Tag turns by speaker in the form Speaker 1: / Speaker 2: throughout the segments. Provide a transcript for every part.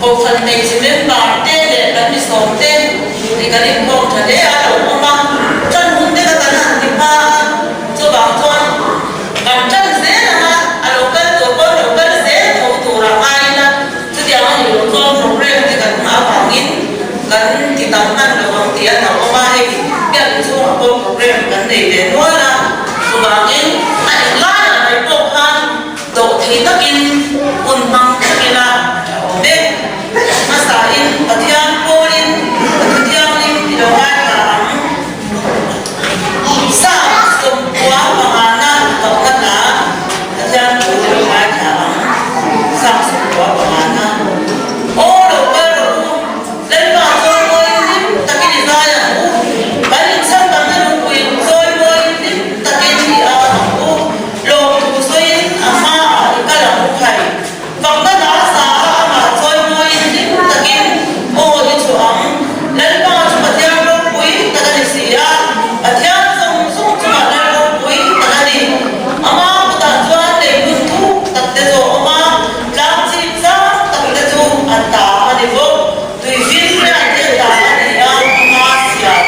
Speaker 1: Kohhran hmeichhe member te leh kan mi sawm te nih kan inkhawm tha hle a lo awm a, tan hun te kha kan han ti hma a, chuvang chuan kan tan zel ang a, a lo kal tur pawh lo kal zel tho turah ngai ila, chutiang a nih loh chuan program te kan hma avangin kan ti tam hman lo ang tih a hlauhawm a, hei biakinn chhungah pawh program kan nei ve nual a, chuvangin a englaiah mai pawh khan Dawh thei takin hun hmang thak ila a tha awm e. Hmasain Pathian pawlin ka thu thianghlim i lo ngaithla ang. Psalm 95 na fakna hla Pathian thu i lo ngaithla ang. Psalm 95 na. Aw lo kal rawh u, Lalpa chawimawiin hlim takin i zai ang u. Kan inchhandamna lungpui chawimawiin hlim takin i au ang u. Lawmthu sawiin a hmaah i kal ang u khai. Fakna hla sa a amah chawimawiin hlim takin aw i chhuah ang. Lalpa chu Pathian ropui tak a ni si a, Pathian zawng zawng chungah Lal ropui tak a ni. Ama kutah chuan leihmun thuk tak te chu a awm a, tlang chip zang tak te chu a ta a ni bawk. Tui finriat te ta a ni a, ama siam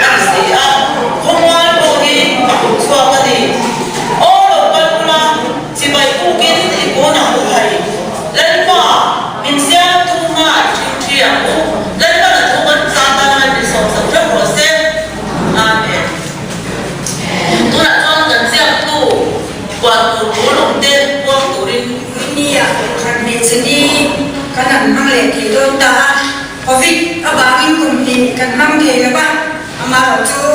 Speaker 1: a ni si a, khawmual pawh hi a kut chhuak a ni. Aw lo kal ula, chibai pukin i kun ang u hai. Lalpa, min siamtu hma i ṭhing ṭhi ang u. Lalpan a thu kan tan tan mai min sawm sak ṭheuh rawh se. Amen. Tunah chuan kan ziaktu puan tur bul awm te puang turin.
Speaker 2: Nia, kohhran hmeichhe ni kan han hmang leh thei dawn ta a, Covid avangin kum hnih kan hmang thei lo va, amaherawh chu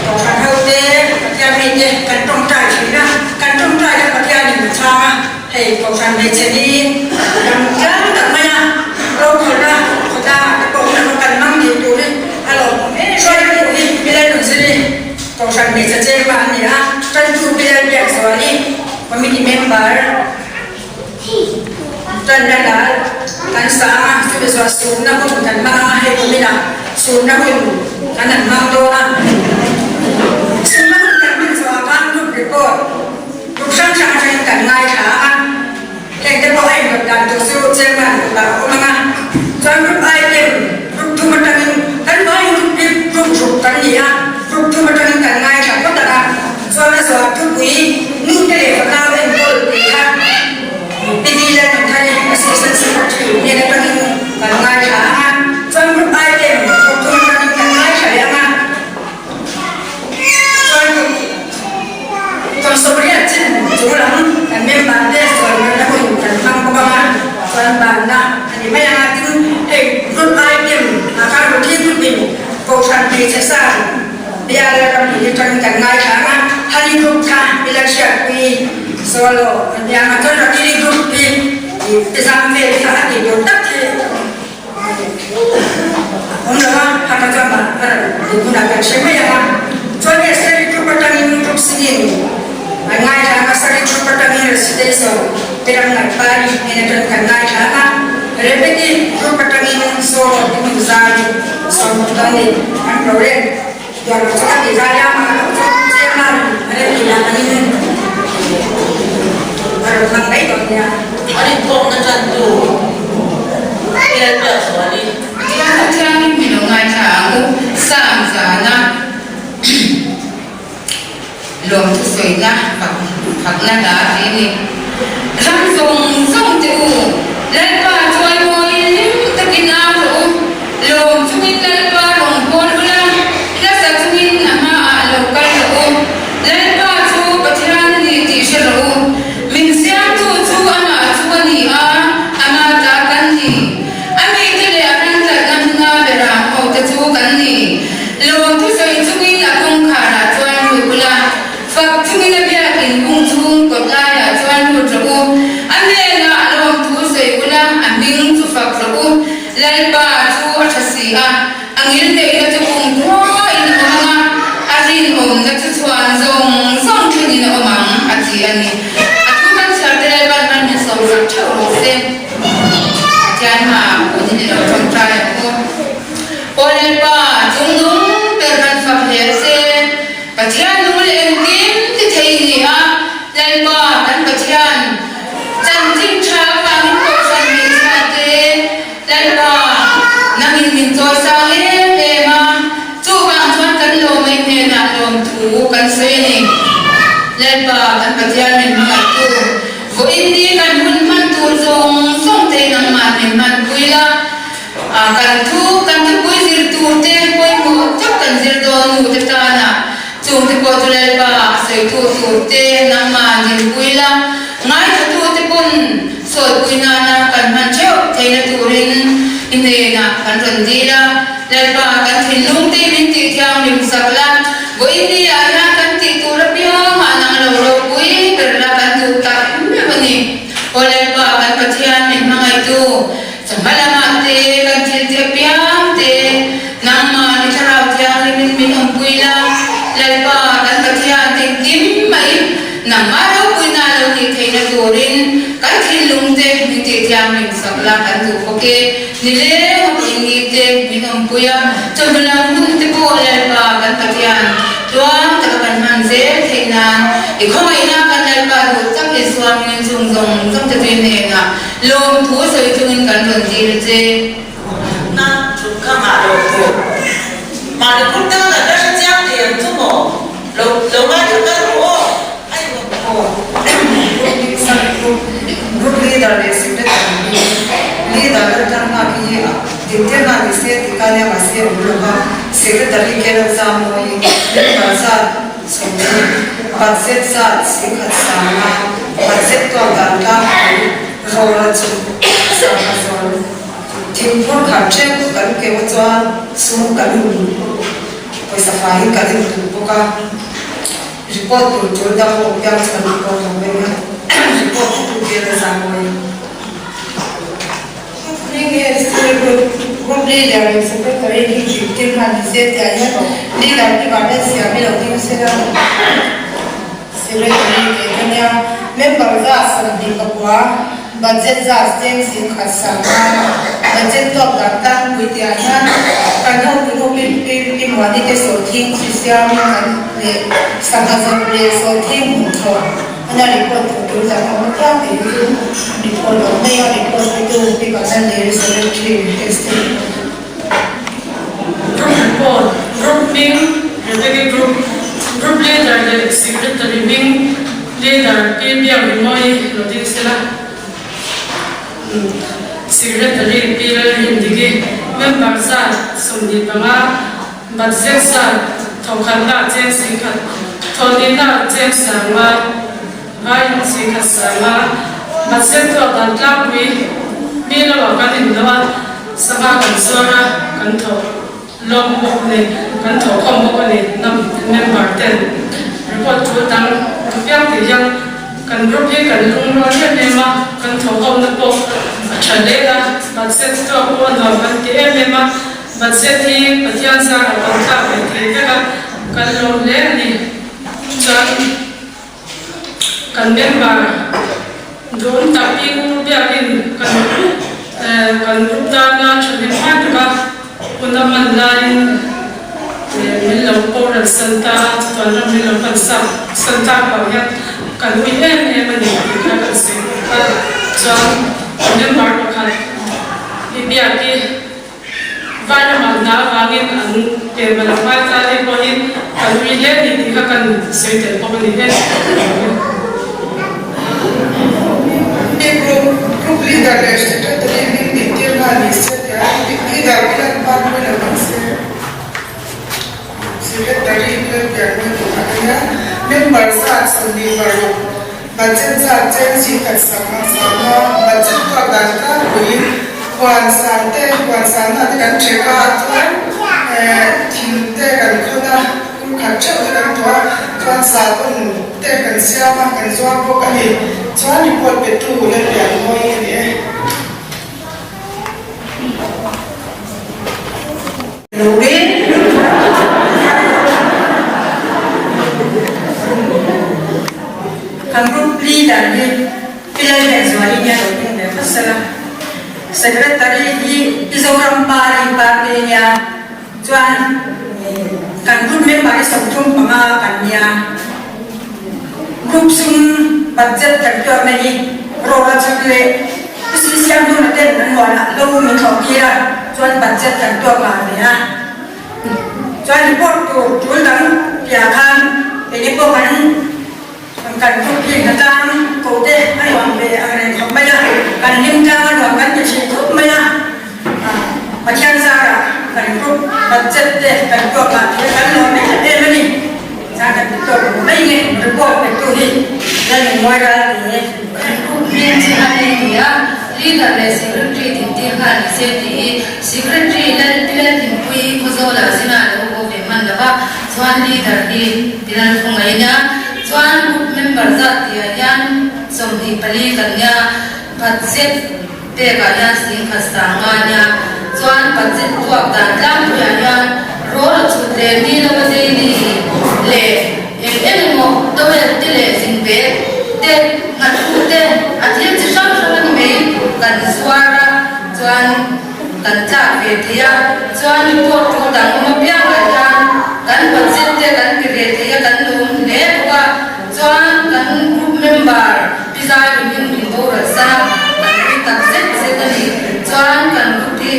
Speaker 2: kohhran ho te, Pathian mite kan tawngtai thin a, kan tawngtai kha Pathianin a chhang a, hei kohhran hmeichhe ni kan tlang tak mai a, rokhawlhna khawtlangah te pawh hun kan hmang thei turin a lawmawm em em a ni. Bilal Nunziri kohhran hmeichhe chengva an ni a, tantu Bilal Biakzuali. Committee member tan na lal kan sa a, chumi chuan sunna hun kan hmang a, hei kuminah sunna hun kan han hmang dawn a. Sunna hun kan hman zawhah khan group report group hrang hrang atangin kan ngaithla a, heng te pawh a inrawt dan tur chu chairman kutah a awm ang a. Chuan group item group thum atangin kan vaiin group hi group ruk kan ni a, group thum atangin kan ngaithla phawt ang a. Chuan a zuar thupui nu te leh fanau enkawl tih kha Pi Lila Nunthari Assistant Secretary hnen atangin kan ngaithla ang a, chuan group item group thum atangin kan ngaithla leh ang a, chuan group 80 chin chung lam kan member te sawi nana hun kan hmang bawk ang a, chuan banna a ni mai ang a, tin hei group item ah khan Ruthi group in Kohhran Hmeichhe Sang Biala ram hi atangin kan ngaithla ang a, Honey Group kha ila hriatpui solo a nia ang a, chuan Rakili Group hi i zam vel kha a tih tur tak hi a awm lo a, kha kha chuan mah a rawn din hunah kan hre mai ang a, chuan hei Sari Group atangin Group singing an ngaithla ang a, Sari Group atangin recitation te ram ngaihpari hnen atangin kan ngaithla ang a, Rebeki Group atangin solo te hmun zai Sawmputa nih an rorel tuar lo chu a ti zai a, amah lo chu chairman a rem tih lah angin a rawn hmang mai dawn nia.
Speaker 1: An inthawkna tantu Bial Biakzuali.
Speaker 3: Chuan Pathianin min lo ngaithla ang u, Psalm zana lawmthu sawina fakna hla tih a ni. Ram zawng zawng te u, Lalpa chuan mawi hlim takin au rawh u, lawm chungin Lalpa rawn pawl ula, hlasa chungin a hmaah lo kal rawh u. Lalpa chu Pathian a ni tih hre rawh u, min siamtu chu amah chu a ni a, ama ta kan ni. A mite leh a rantlatna hmuna berang hote chu kan ni. Lawm thusawi chungin a kawngkharah chuan lut ula, fak chungin a biakin bung chhung kawt laiah chuan lut rawh u. A hnenah lawm thu sawi ula, a hming chu fak rawh u. Lalpa chu a tha si a, a ngilneihna chu kumkhuain a awm ang a, a rinawmna chu chhuan zawng zawng thlengin a awm ang, a ti a ni. A thu kan chhiar te Lalpa'n hman min sawmsak theuh rawh se. Pathian hma punin i lo tawngtai ang u. Aw Lalpa, chung nung ber kan fak hle che. Pathian nung leh engkim ti thei i ni a, Lalpa kan Pathian, chanchin tha avangin Kohhran hmeichhia te. chawisang em em a, chuvang chuan kan lawmei hnenah lawmthu kan sawi a ni. Lalpa kan Pathian min hmangaihtu, vawiin ni kan hun hman tur zawng zawng te nangmah min hmanpui la, kan thu kan thupui zir tur te pawimawh tak kan zir dawn nu te tana chungte pawh chu Lalpa a sawitu tur te nangmah dinpui la, ngaithatu te pawn Sawipui nana kan hman theuh theihna turin i hnenah kan rawn dil a, Lalpa kan thinlung te min tih thianghlim sak la, vawiin ni ah hian kan tih tur apiangah nang lo ropui ber la kan duh tak meuh a ni. Aw Lalpa kan Pathian min hmangaihtu, chawhma lamah te kan thil ti apiang te nangmah ni thlarau thianghlimin min awmpui la, Lalpa kan Pathian engkim mai Nangmah ropuina lo nih theihna turin kan thinlungte min tihthianghlim sak la kan duh bawk e. Nileng a puihni te min awmpui a, chawhnu lam hun te pawh Lalpa kan Pathian tluang taka kan hman zel theih nan i khawngaihna kan Lalpa duh tak Isua hmingin chung zawng zawng te tui hnenah lawmthu sawi chungin kan rawn dil che.
Speaker 1: Na chu ka nghah lo tur. Mahni phur taka kan la hre chiang thei ang chu maw? Lo lo ngaithla kal ru aw. Ai maw.
Speaker 4: Aw. Group Dixon Group Group Leader leh Secretary hi Leader lal tan nghak hi a dintir nghal ni se tih ka nia mahse awm lo va Secretary Kenneth Zamawii member zat 40 budget zat singkhat sanga budget tuak dan tlangpui rawra chu sangha zawn thingphur khat theuh kan keu chuan sum kan in Pawisa faiin kan intum bawk a, report tur tul dang awm piang chu kan report lo mai a, report hi tu vel a zang mai.
Speaker 2: Hming hi School Group, Group Leader leh Secretary hi zirtir hman ni se tih ah hian Leader hi vanlai siam i lo ding se la, Secretary tih ka nia, Member zat 24, Budget zat cheng 10,000 sanga, Budget tawk dan tlangpui tih ah hian kan hotu nu Pi Pi Pi Muani te sawhthing chi siamin kan leh sangha zawrh leh sawhthing hmuh thawh ana report tur tur dang a awm piang tih hi chu report lo mai a, report hi tu Pi Vanlalleri Secretary State.
Speaker 5: Group report, Group hming, Rebecca Group, Group Leader leh Secretary hming, Leader Pi Biakrimawi lo ding sela, Secretary Pi Lalrindiki, Member zat 25, Budget zat thawkhatna cheng 10,000, thawhnihna cheng 5,000, Vai 10,000 sanga, Budget tuah dan tlangpui mi lamah kan inlo a, Sangha kan zuar a, kan thawk lawm bawk a ni, kan thawk khawm bawk a ni, nam member ten report tul dang duh piang tih hian kan group hi kan lungrual em em a, kan thawk khawmna pawh a tha hle a, budget tuak pawh a nuam kan ti em em a, budget hi Pathian zarah kan tlak ve thei vek a, kan lawm hle a ni. Chuan. Kan member duhawm tak hi Pu Biakin kan kan group tana thahnem ngai taka hun a hman laiin min lo boral san ta a, chutiang ram min lo hman sak san tak vang hian kan ui em em a ni tih kha kan sawi bawk a. Chuan member pakhat hi Biaki Vairamah hna avangin an ke mal a hmai ta te pawhin kan ui hle ni tih kha kan sawi tel bawk a ni e.
Speaker 4: Group Group Leader leh Secretary hming nih tir nghal ni se tia Leader hian ban mai lo ang se. Secretary hian pian mai tur a nia. Member zat 26 Budget zat cheng 10,000 sanga sanga budget tuak dan tlangpuiin huan san te huan sanna te kan check a chuan thing te kan khawn a kum khat theuh te kan tuah a chuan sahbawn te kan siam a kan zuar bawk a ni chuan report pe tu Lalpianmawi a ni e.
Speaker 2: Kan group leader hi Pi Lallianzuali nia lo tum ve phawt sela. Secretary hi Pi Zorampari Parte nia chuan kan group member hi 35 kan nia. Group sum budget kan tuarna hi rawra chak leh. Si Siamhnuna ten an huanah lo min thlawh tir a, chuan budget kan tuak nghal ve a. Chuan report tur tul dang piah khan enge pawh kan kan group hi hnatlang ko te a nuam ve ang reng khawp mai a, kan hlim tlang a nuam kan ti thin khawp mai a. Pathian zarah kan group budget te kan tuak nghal thei a, kan lawm em em a ni. Chuan kan ti tawk mai nge report pe tu hi Lalnunmuai ral ti e.
Speaker 3: Kan group hming chi a nei ni a, leader leh secretary dintir nghal ni se tih hi secretary Lal Tilalhlimpui Khawzawla zina a lo haw ve hman lo va, chuan leader hi Tilalthunga i nia. Chuan group member zat tihah hian 24 kan nia, budget pekah hian singkhat sanga nia. Chuan budget tuak dan tlangpuiah hian rawl a chhut leh ni lo a zei ni leh eng eng emaw towel te leh zin bag te nghathu te a thil chi hrang hrang a ni mai kan zuar a chuan kan tlak ve thei a chuan report tul dang awm apiangah hian kan budget te kan pe ve thei a kan lawm hle bawk a chuan kan group member Pi Zai min in min boral san a kan ui tak zet zet a ni chuan kan group hi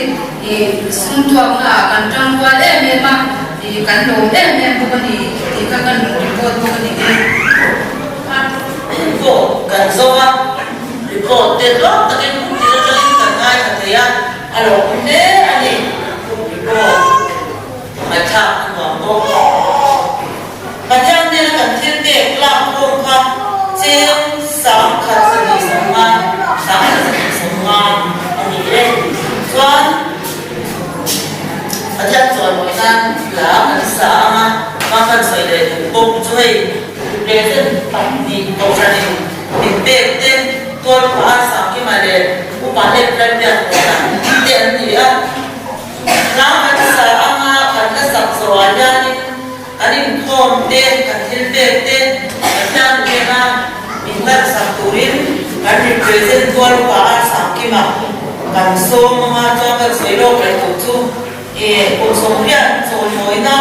Speaker 3: ih sumtuakna ah kan tangrual em em a ih kan lawm em em bawk a ni tih kha kan report bawk a ni e.
Speaker 1: Report kan zo a, report te hlawk takin hmun tin atangin kan ngaithla thei a, a lawmawm hle a ni. Report ngaihthlak a nuam bawk. Pathian hnena kan thil pek lak khawm kha cheng 1250, 1250 a ni e. Chuan Pathian chawimawi nan hla kan sa ang a, hma kan sawi leh duh bawk chu hei represent pahnih kohhranin min pek te tualpha Sangkima leh Upa April Biakbuana te an ni a. Hla kan sa ang a, kan la sak zawhah hianin Kan inkhawm te, kan thil pek te Pathian hnena min hlansak turin kan represent tual upa a Sangkima kan sawm anga chuan kan sawi lawk leh tur chu e kum sawmriat chawimawina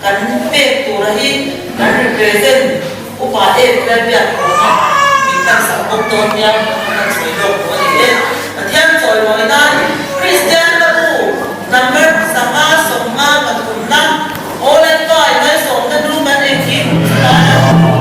Speaker 1: kan pek tura hi kan represent upa April biak hawnga min hlansak bawk dawn nia kan sawi lawk tur a ni e. Pathian chawimawina Kristian ka bu number 5 53 na Aw Lalpa, i malsawmna hnu kan engkim chutah lo.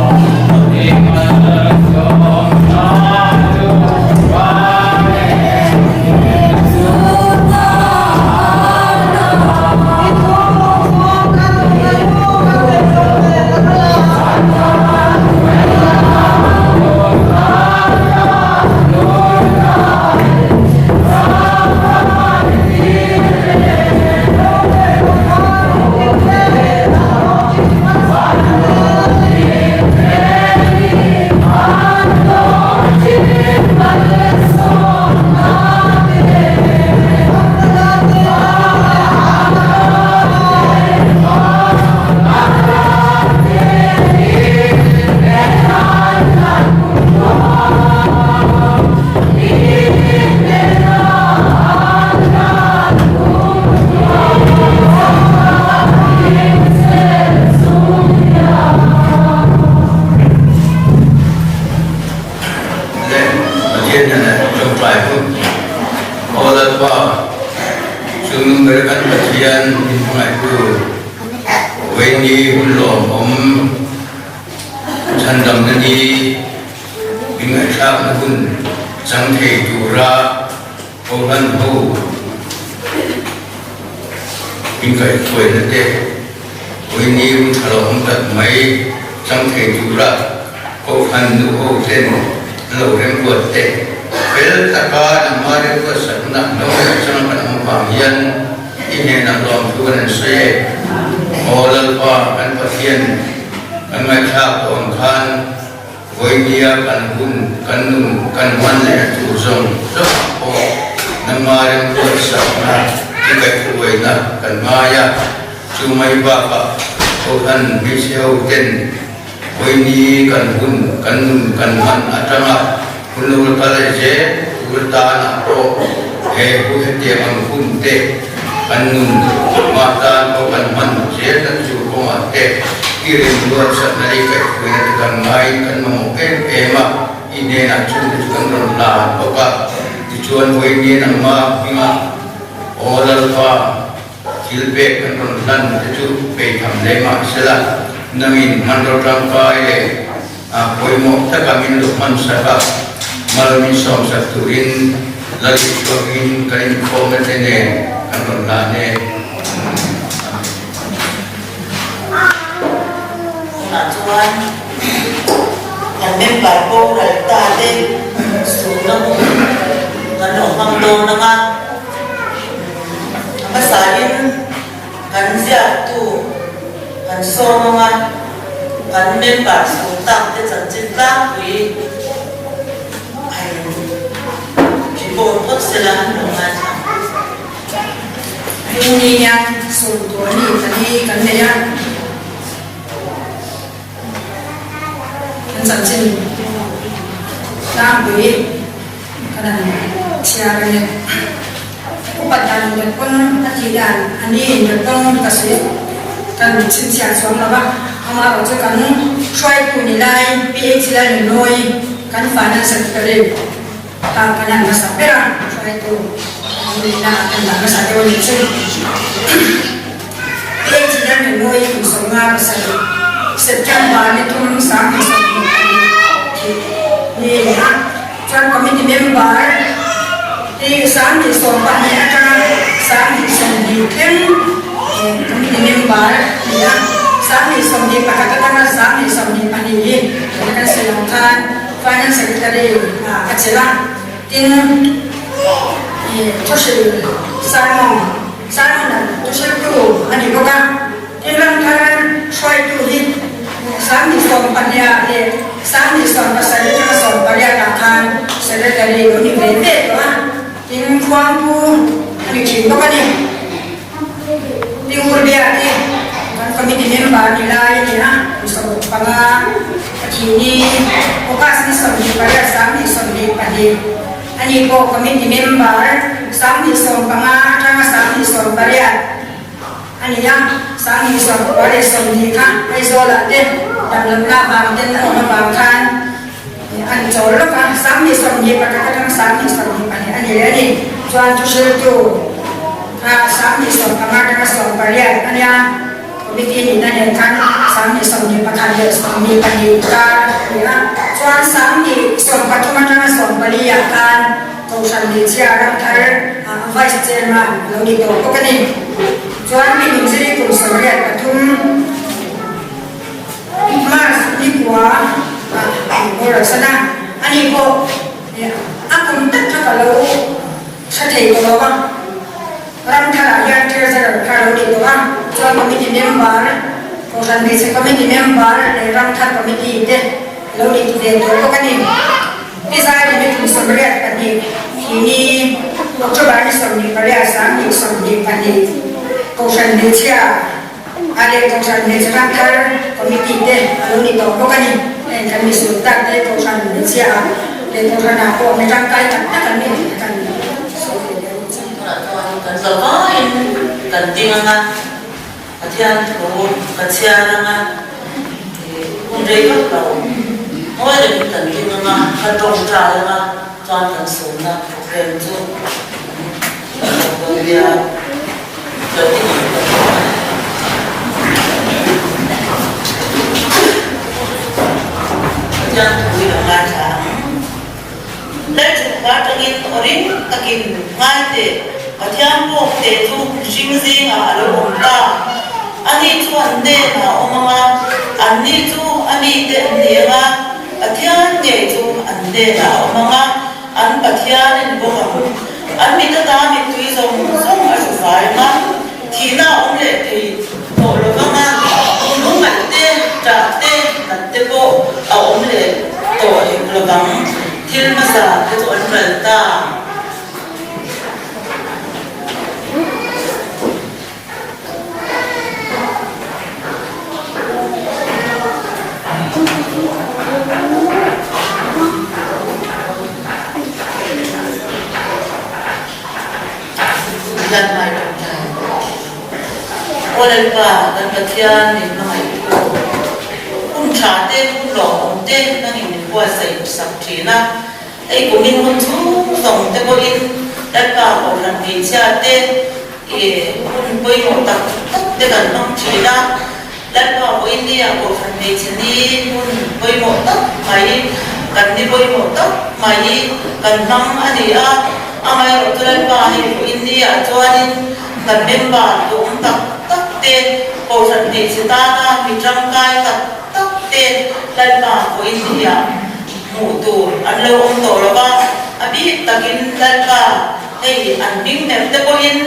Speaker 6: Le Pathian hnenah tawngtai hun Aw Lalpa, chungnung ber kan Pathian min hmangaihtu, vawiini hun lawmawm chhandamna ni min ngaihthlakna hun chang thei tura Kohhran ho inkaihhruaina te vawiini hun tha lo awm tak mai chang thei tura Kohhran nu ho ten an lo remruat te fel taka nangma remruatsakna lo leh changa kan awm vang hian i hnenah lawmthu kan han sawi e. Aw Lalpa kan Pathian kan ngaihthlak tawh ang khan Vawinia kan hun, kan nun, kan hman leh a tur zawng zawng pawh nangma remruatsakna i kaihhruaina kan ngai a, chu mai bakah Kohhran hmeichhe ho ten vawiini kan hun, kan nun, kan hman atanga hun lo la kal leh zel tur atanah pawh he hu hetiang ang hun te kan nun mah tan pawh kan hman zel na tur kawngah te i remruatsakna leh i kaihhruaina te kan ngaiin kan mamawh em em a, i hnenah chungte chu kan rawn hlan bawk a. Tichuan vawiin nangmah hmingah Aw Lalpa, thil pek kan rawn hlan te chu peitham hle mah sela, nangin hmanraw tangkai leh pawimawh taka min lo hmansak a, mal min sawmsak turin Lal Isua hmingin kan inkhawmna te nen kan rawn hlan e. Amen.
Speaker 1: Tunah chuan kan member boral ta te sumna hun kan lo hmang dawn ang a, a hmasain kan ziaktu kan sawm ang a, kan member sum tak te chanchin tlangpui han report phawt sela an lo ngaithla ang.
Speaker 2: Heng ni hian sawm tur a ni kan hi kan nei a, kan chanchin tlangpui kan han chhiar a ni. Upat dan in pawn a tih dan a ni in pawn ka sawi kan chhinchhiah chuang lo va, amaherawh chu kan hruaitu ni lai PH Lalnunoi kan finance secretary Kha kan han hmasa ber a, hruaitu nihna ah kan dah hmasa deuh a nih chu. PH hian Ringawi kum 57 September ni thum 2024 thih ni a ni a, chuan committee member hi 2012 atanga 2020 thleng committee member a ni a, 2021 atanga 2022 hi kan sawi ang khan Finance Secretary a chelh a, tin thuhril Simon, Simon-a thuhriltu a ni bawk a, tin ramthar hruaitu hi 2012 ah leh 2017 atanga 18 ah khan Secretary lo ni ve ve tawh a, tin khuangpu a ni thin bawk a ni. Pi Urbia te kan committee member ni lai a ni a, kum 65 a thih ni August ni 28 2024 a ni pawh committee member 2015 atanga 2018 a ni a, 2020 kha Aizawl ah te damlohna avang ten a awm avang khan an chawl lawk a, 2021 atanga 2022 a ni leh a ni. Chuan thuhriltu. A 2015 atanga 18 a nia, committee nihna nen khan 2021 leh 22 kar a ni a, chuan 2030 atanga 44 ah khan Kohhran Hmeichhia Ramthar Vice Chairman a lo ni tawh bawk a ni. Chuan mi nunziri kum 83 March ni kua ah an boral san a, ani pawh a kum tak kha ka lo Hre thei tawh lo a, ram tharah hian Treasurer kha lo ni tawh a, chuan Committee Member, Kohhran Hmeichhe Committee Member leh Ram Thar Committee te lo ni ve tawh bawk a ni. Pi Zai ni kum 82 hi ni October ni 28 2022 Kohhran Hmeichhia a leh Kohhran Hmeichhe Ram Thar Committee te a lo ni tawh bawk a ni. Heng kan misual tak te Kohhran Hmeichhia ah leh Kohhran ah pawh mi tangkai tak tak an ni tih kan sawi ve leh ang che.
Speaker 1: Tunah chuan kan zavaiin kan ding ang a, Pathian thu ka chhiar ang a, hun rei vak lo ngawi rengin kan ding ang a, ka tawngtai ang a, chuan kan sumna reng chu kan lo dawn nia. Pathian thu i lo ngaithla ang. Lalchhungkua atangin aw ring takin ngai teh, Pathian pawk te chu mihring zingah a lo awm ta. Ani chu an hnenah a awm ang a, anni chu a mite an ni ang a, Pathian ngei chu an hnenah a awm ang a, An Pathianin bawk ang. An mit ata mittui zawng zawng a hru fai ang a, thihna a awm leh thei tawh lo vang a, lungngaih te, ṭah te, nat te pawh a awm leh tawh hek lo vang. Thil hmasa te chu an ral ta. Aw Lalpa, kan Pathian min hmangaih tu, hun tha te, hun lawmawm te nangin min buatsaih sak thin a. Hei kumin hun chhung zawng te pawhin Lalpa Kohhran hmeichhia te i hun pawimawh tak tak te kan hmang thin a. Lalpa pawhin ni ah Kohhran hmeichhe ni hun pawimawh tak mai kan ni pawimawh tak mai kan hmang a ni a. Amaherawhchu Lalpa hei pawhin ni ah chuanin kan member duhawm tak tak te Kohhran hmeichhe tana mi tangkai tak tak te Lalpa pawhin ni ah Hmuh tur an lo awm tawh lo va, a bik takin Lalpa, hei an hming ber te pawhin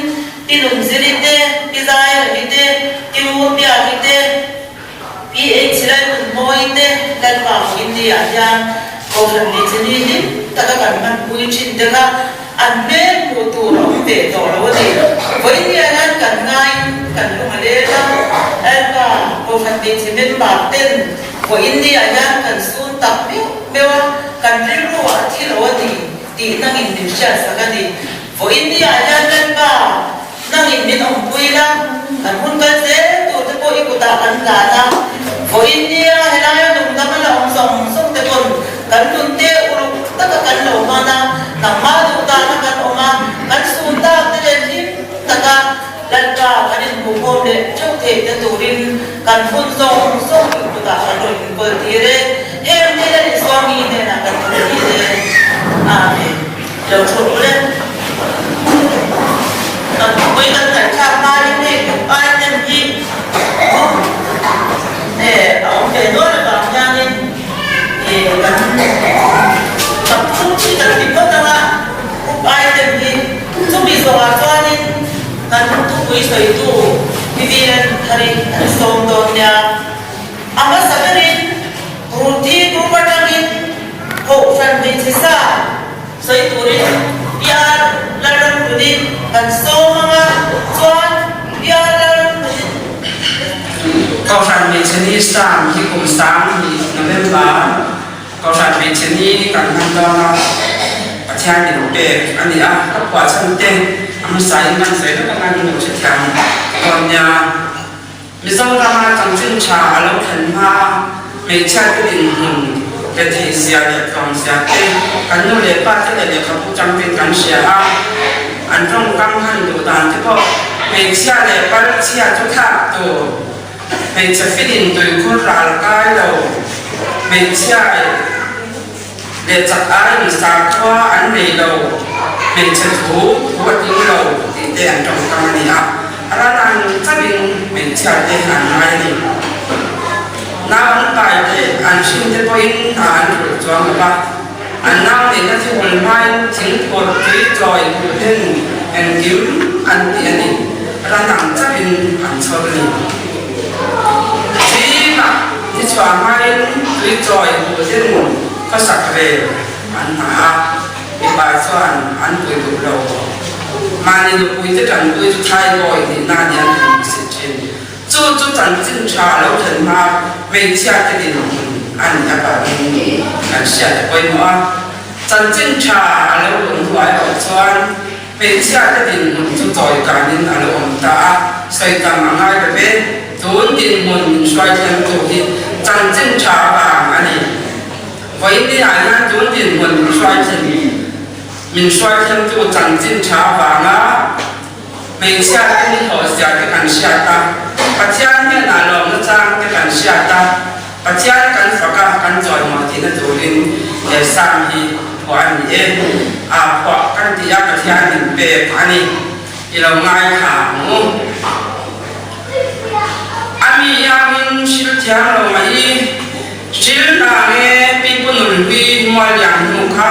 Speaker 1: Pi Nunziri te, Pi Zairami te, Pi Ngurbiaki te, Pi Eichhilalnunmawi te Lalpa pawhin ni ah hian Kohhran hmeichhe ni hlim taka kan hmanpui thin te kha an hmel hmuh tur a awm ve tawh lo a ni. Vawiin hian hian kan ngaiin kan lung a lel a, Lalpa Kohhran hmeichhe member ten Vawiin ni ah hian kan sun tak meuh meuh a, kan rilru ah a thi lo a ni tih nangin min hriat sak a ni. Vawiin ni ah hian Lalpa, nangin min awmpui la, kan hun kal zel tur te pawh i kutah kan hlan a. Vawiin ni a helaia lungdam a la awm zawng zawng te pawn kan nun te uluk taka kan lo hman a, nangmah duh dana kan awm a, kan sun tak te len hlim taka Lalpa kan inhmuhkhawm leh theuh theih na turin kan hun zawng zawng i kutah kan rawn inkawl tir e. Heng thil a Isua mi hnenah kan kawl tir e. Amen. Lo thu ru le. Kan thupui kan ngaihthlak hmain hei group item hi group eh a awm ve nual avang hianin eh kan thupui kan ti phawt anga group item hi chumi zawhah chuanin Kan thupui sawitu Vivian Tharin an sawm dawn nia. A hmasa berin Ruthi group atangin Kohhran hmeichhe sa sawi turin PR Lalramhluni kan sawm anga chuan PR Lalramhluni
Speaker 5: Kohhran hmeichhe ni sang hi kum 2000 November Kohhran hmeichhe ni kan hman dawn a, Pathian min pek a ni a, ka phuah chhan te a hmasain kan sawi vek anga min lo hrethiam dawn nia. Mizorama chanchin tha a lo thlen hma a, hmeichhia te dinhmun leh theihzia leh tlawmzia te kan nu leh pa te leh lehkhabu changte kan hria a, an tawngkam han duh dan te pawh hmeichhia leh palchhia chu thlak tur. Hmeichhe filin tuikhur ral kai lo, hmeichhia leh chak aiin sakhua an nei lo, hmeichhe thu thu a tling lo tih te an tawngkam a ni a, ral an chauhin hmeichhia te an ngai a ni. Nau an pai leh an hrin te pawhin hna an rulh chuang lo va, an nau neihna thihul hmain thingphur tui chawi duh ten engkim an ti a ni. Ran ang chauhin an chhawr a ni. Zingah ni chhuah hmain tui chawi duh ten khawsak rel an hna a, mipa chuan an pui duh lo. Mahni nupuite tanpui chu thaikawi nihna a ni an han hmusit thin. Chu chu chanchin tha lo thlen hma hmeichhia te dinhmun a nih avangin kan hriat a pawimawh a. Chanchin tha a lo awm hnuai loh chuan hmeichhia te dinhmun chu chawi kanin a lo awm ta a, sawi tam a ngai lo ve. Tun dinhmun min hruai thleng tu hi chanchin tha avang a ni. Vawiin ah hian tun dinhmun min hruai thleng min hruai thleng tu chanchin tha avanga Hmeichhia te ni hlawh zia te kan hriat a, Pathian hnenah lawmna chang te kan hriat a, Pathian kan fak a, kan chawimawi tihna turin he Psalm hi phuah a ni e. Aa phuah kan tih a Pathian min pek a ni. I lo ngaithla ang u. A mi iangin hril thiam lo mai i, hril hna nge pi pu nunhlui mual lian hnu kha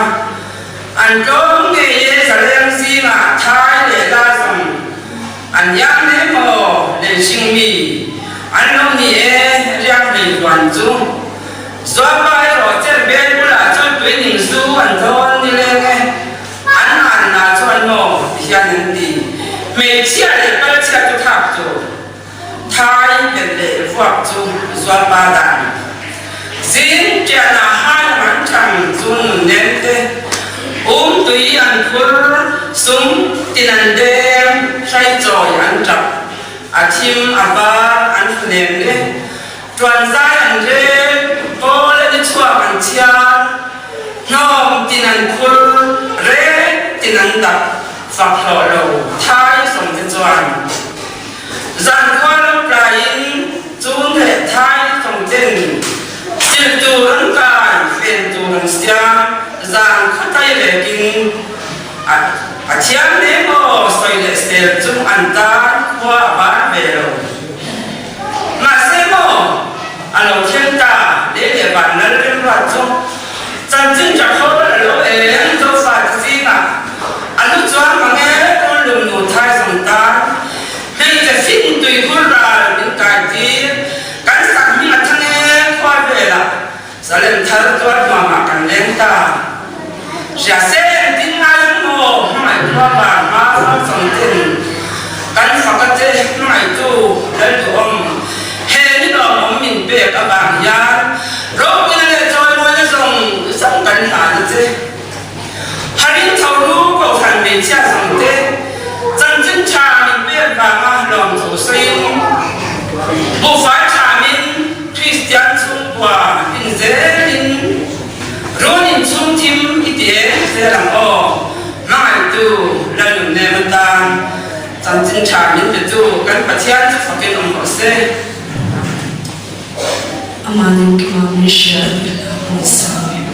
Speaker 5: An tlawm ngei e zaleng zingah thai leh la zawng an iang hle maw lei hring mi an lo ni e riak lei huan chu Zuapa erawh cher bel bulah chuan tui ning zu an dawn ni leng e an an na chuan maw ti hian an ti hmeichhia leh palchhia chu thlak tur Thai belh leh vuak chu Zualpa dan zing tianah hai an thang chu nun nen te um tui an phur sum tin an deng hrai chawi an tap a thim a var an hru nen le tuan zai an rel kawl a ni chhuak an chhiar.
Speaker 7: Hnawm tin an phur, rek tin an dap, fak hlawh lo thai sawm te chuan. Zankhua lo tlaiin chun leh thai sawm ten sil tur an kai, fen tur an siam, zan kha tai lekin a thiam hle maw sawi leh sel chung an tan khua a var ve lo. Mahse maw a lo thleng ta lei leh van lal remruat chu chanchin tha khawl a lo eng Zofa te zingah a lu chuan mang e kawn lum nu thai zawng tan hmeichhe fin tui hur ral min kai tir kan sak hming a thang e khua velah Salem thar tuar hnuamah kan leng ta. Hria se engtin ngai ang maw hmangaihtua vang hma fang chawng ten kan fak a che hmangaihtu lal duhawm he ni lawmawm min pek avang hian ropuina leh chawimawina zawng zawng kan hlan a che. Harin tho lu kohhran hmeichhia zawng te chanchin tha min pek vanga lawmthu sawiin buhfai thamin Kristian chhungkua in zelin run in chhung thim i ti eng zel ang aw. Hmangaihtu Lalnunnem atan chanchin tha min petu kan Pathian chu fakin awm rawh se.
Speaker 5: Amah engkima min hria a nih hla pawh sang em.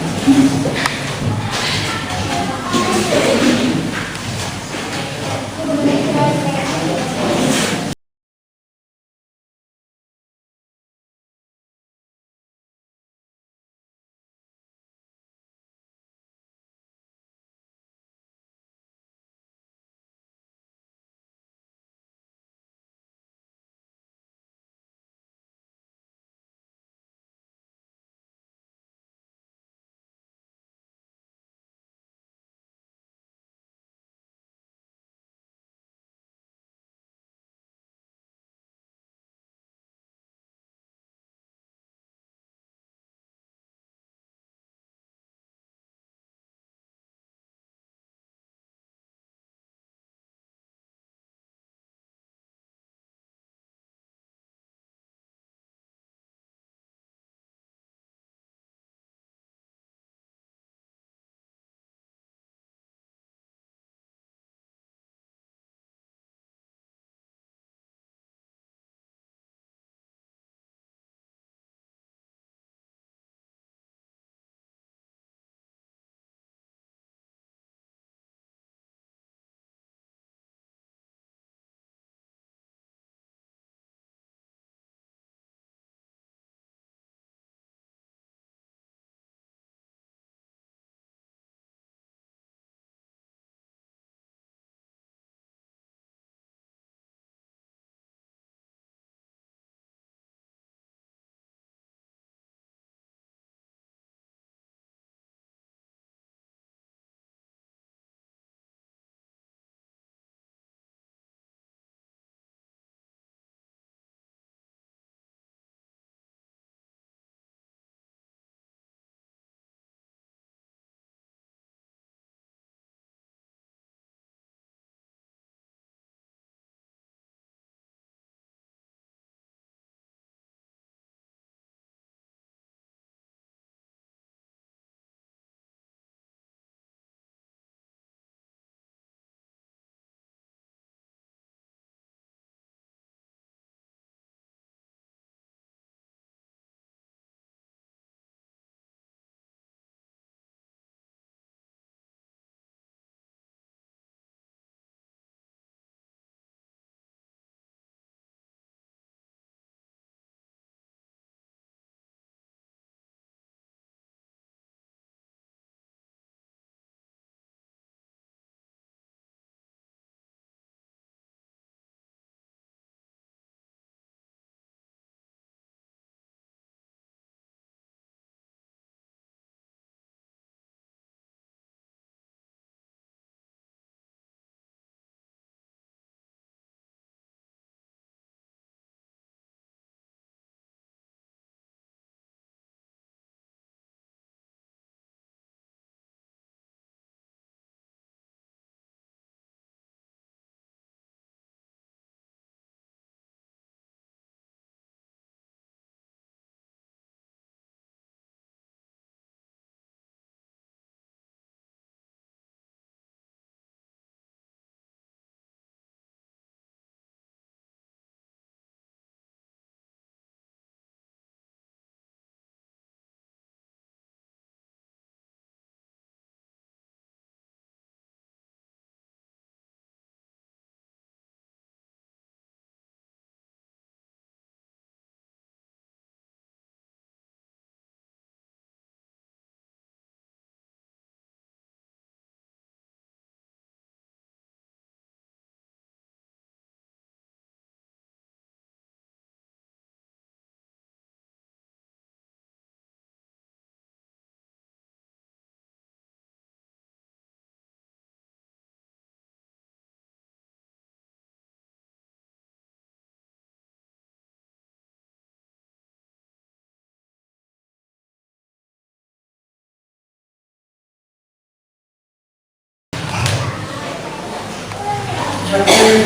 Speaker 8: Hotel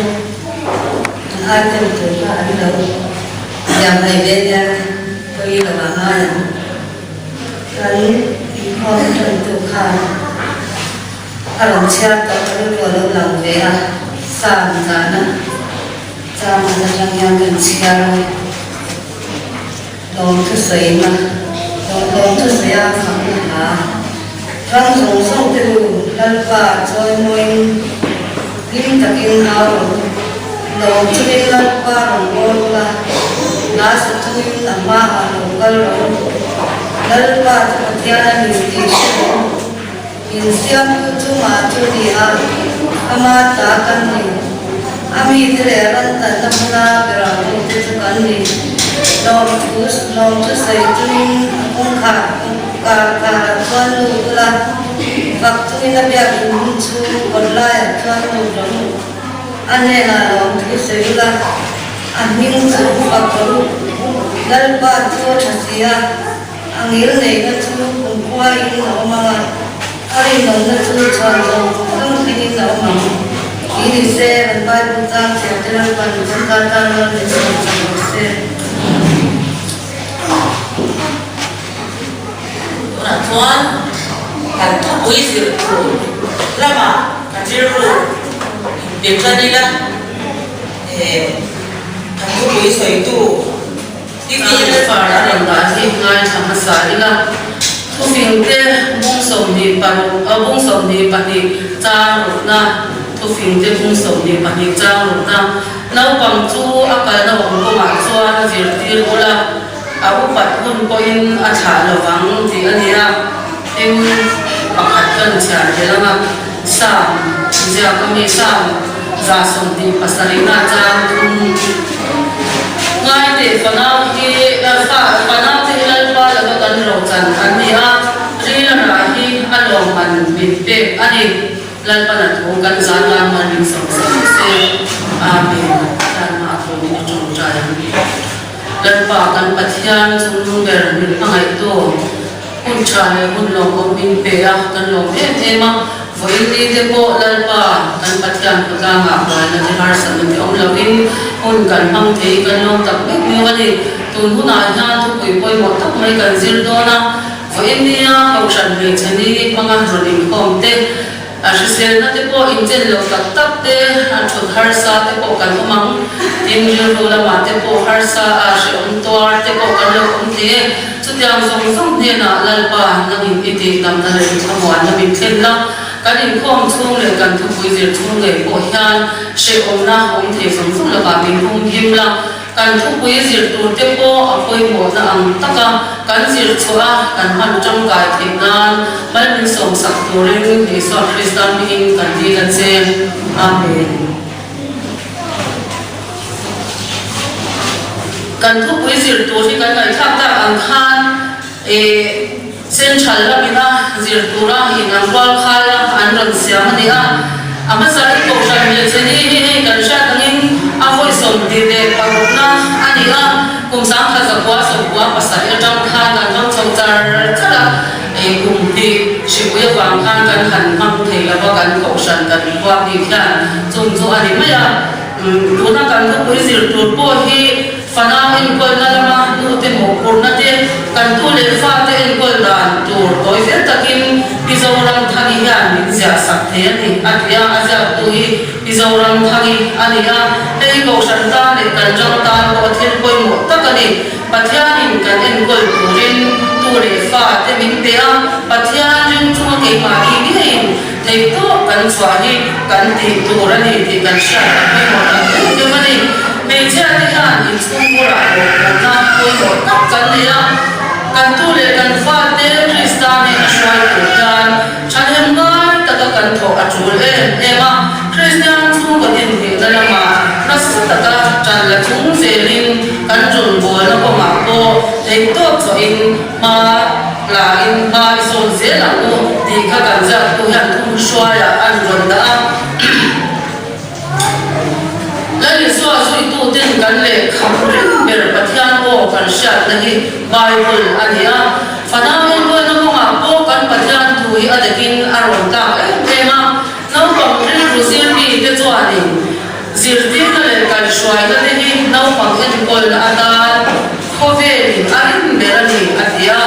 Speaker 8: an item tur kha an lo siam mai ve nia pawi lo ah ngai ang. Kan inkhawm tantu khan a rawn chhiar tawh ka rilru a lo lang ve a, Sam zana chang khat atang hian kan chhiar a, lawmthu sawina, lawmthu sawia fakna hla ram zawng zawng te u Lalpa chawimawiin hlim takin au rawh u, lawm chungin Lalpa rawn bawl ula, hla sa chungin a hmaah lo kal rawh u, Lalpa chu Pathian a ni tih hre rawh u. Insiamtu chungah chu ni a, ama ta kan ni. A mite leh ran tanna hmuna berah pawhte chu kan ni. Lawmthu lawmthu sawi chungin a kawngkhar kar kharah chuan lut ula, fak chungin a biak in hun chhung kawt laiah chuan lut rawh u. A hnenah lawmthu sawi ula, a hming chu fak rawh u. Lalpa chu a tha si a. A ngil neihna chu kumkhuain a awm ang a, a rinawmna chu chhuan zawng zawng thlengin a awm ang. Ti ni se, kan Bible chang chhiar te Lalpan kan ta tan rawn min sawm chak rawh se.
Speaker 1: Tunah chuan kan thupui zir tur lamah kan rilru inpe tan ila, kan thupui sawitu.
Speaker 5: Titi far a rawn dah hi ngaithla hmasa ila, thufingte bung 26 a bung 22 chang rukna, thufingte bung 22 chang rukna, naupang chu a kalna awm kawngah chuan zirtir ula, a upat hun pawhin a thlah lovang tih a ni a, tin pakhat kan chhiar tel anga Sam ziak ami Sam 27 na chang thum Ngaiteh fanau hi fa fanau te hi Lalpa laka kan rochan an ni a, ril a rah hi a lawmman min pek a ni. Lalpan a thu kan zan nan mal min sawm sak se. Amen. Tlanma a thu min i tawngtai ang. Lalpa kan Pathian chungnung ber min hmangaihtu hun tha leh hun lawmawm min pe a, kan lawm em em a. Vawiin ni te pawh Lalpa kan Pathian khawtlangah buaina te harsatna te awm lovin hun kan hmang thei kan lawm tak mek miau a ni. Tun hunah hian thupui pawimawh tak mai kan zir dawn a, vawiin nia Kohhran hmeichhe ni hmanga rawn inkhawm te, A hriselna te pawh inchen lo tak tak te, a thut harsa te pawh kan awm ang. Tin, rilru lamah te pawh harsa a hrehawm tuar te pawh kan lo awm thei e. Chutiang zawng zawng hnenah Lalpa nangin i tih damna leh i thlamuanna min thlen la. Kan inkhawm chhung leh kan thupui zir chhung ngei pawh hian hrehawmna awm thei zawng zawng lakah min humhim la. Kan thupui zir tur te pawh a pawimawhna ang taka kan zir chhuah a, kan hman tangkai theih nan mal min sawmsak turin Isua Krista hmingin kan dil a che. Amen. Kan thupui zir tur hi kan ngaihthlak tak ang khan eh Central lamina zir tura inang rual khaia an rawn siam a ni a. A hmasa hi Kohhran hmeichhe ni hi hei kan hriat angin a vawi 26na a ni a. Kum 1997 atang khan kan hmang chho char char a, kum hnih hripui avang khan kan han hmang thei lo va, kan Kohhran kan khua bik hian chung chu a ni mai a. Tuna kan thupui zir tur pawh hi Fanau enkawlna lama nute mawhphurhna te, kan tu leh fate enkawl dan tur tawi fel takin Pi Zoramthangi hian min ziah sak thei a ni, a ti a. A ziaktu hi Pi Zoramthangi a ni a, hei hi Kohhran tan leh kan ram tan pawh a thil pawimawh tak a ni. Pathianin kan enkawl turin tu leh fate min pe a, Pathian ring chunga keimahni ngeiin Theihtawp kan chhuah hi kan tih tur a ni tih kan hriat a pawimawh tak em em a ni. Hmeichhia te hian inchhungkurah mawhphurhna pawimawh tak kan nei a, kan tu leh kan fate Krista nen a hruai tur hian thahnem ngai taka kan thawh a tul em em a. Kristian chhungkaw dinhmihna lamah nasa taka tan la chung zelin kan rawngbawlna kawngah pawh theihtawp chhuahin hma la in hma i sawn zel ang u tih kha kan ziaktu hian thum hruaiah an rawn dah a. Lal Isua zuituten kan lehkha ring ber Pathian aw kan hriatna hi Bible a ni a. Fanau enkawlna kawngah pawh kan Pathian thu hi a dakin a rawn tlak em em a. Naupang rilru zir mite chuanin. Zirtirna leh kaihhruaina te hi naupang enkawlna atan khawvelin a rin ber a ni, a ti a.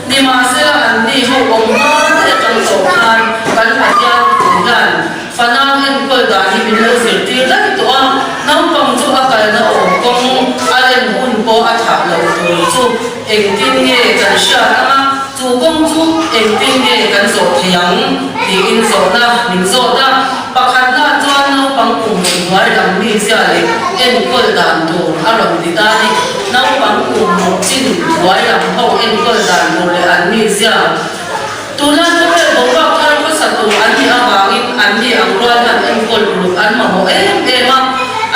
Speaker 5: Nimahsela anni ho awm hma daih atang tawh khan kan Pathian thu hian fanau enkawl dan hi min lo zirtir daih tawh a, naupang chu a kalna awm kawng a en hun pawh a thah loh tur chu engtin nge kan hriat ang a, chu kawng chu engtin nge kan zawh thei ang tiin zawhna min zawt a. Pakhatna chuan naupang kum hnuai lam mi zia leh enkawl dan tur a rawn ti ta ni. Naupang kum ruk chin hnuai lam ho enkawl dan tur leh an mi zia. Tuna khawvel boruak thar khawsa tur an nih avangin an ni ang rual hian enkawl uluk an mamawh em em a.